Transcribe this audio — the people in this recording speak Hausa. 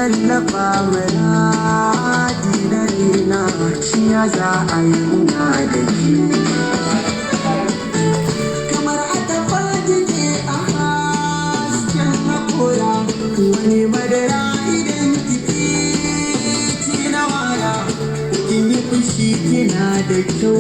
Tallafa muradi na raina, shi ya za a yi ina da ke. Kamar atamfa kike a hasken hakora, wani madara idan kiki ci na wara. Kin yi fushi kina da kyau.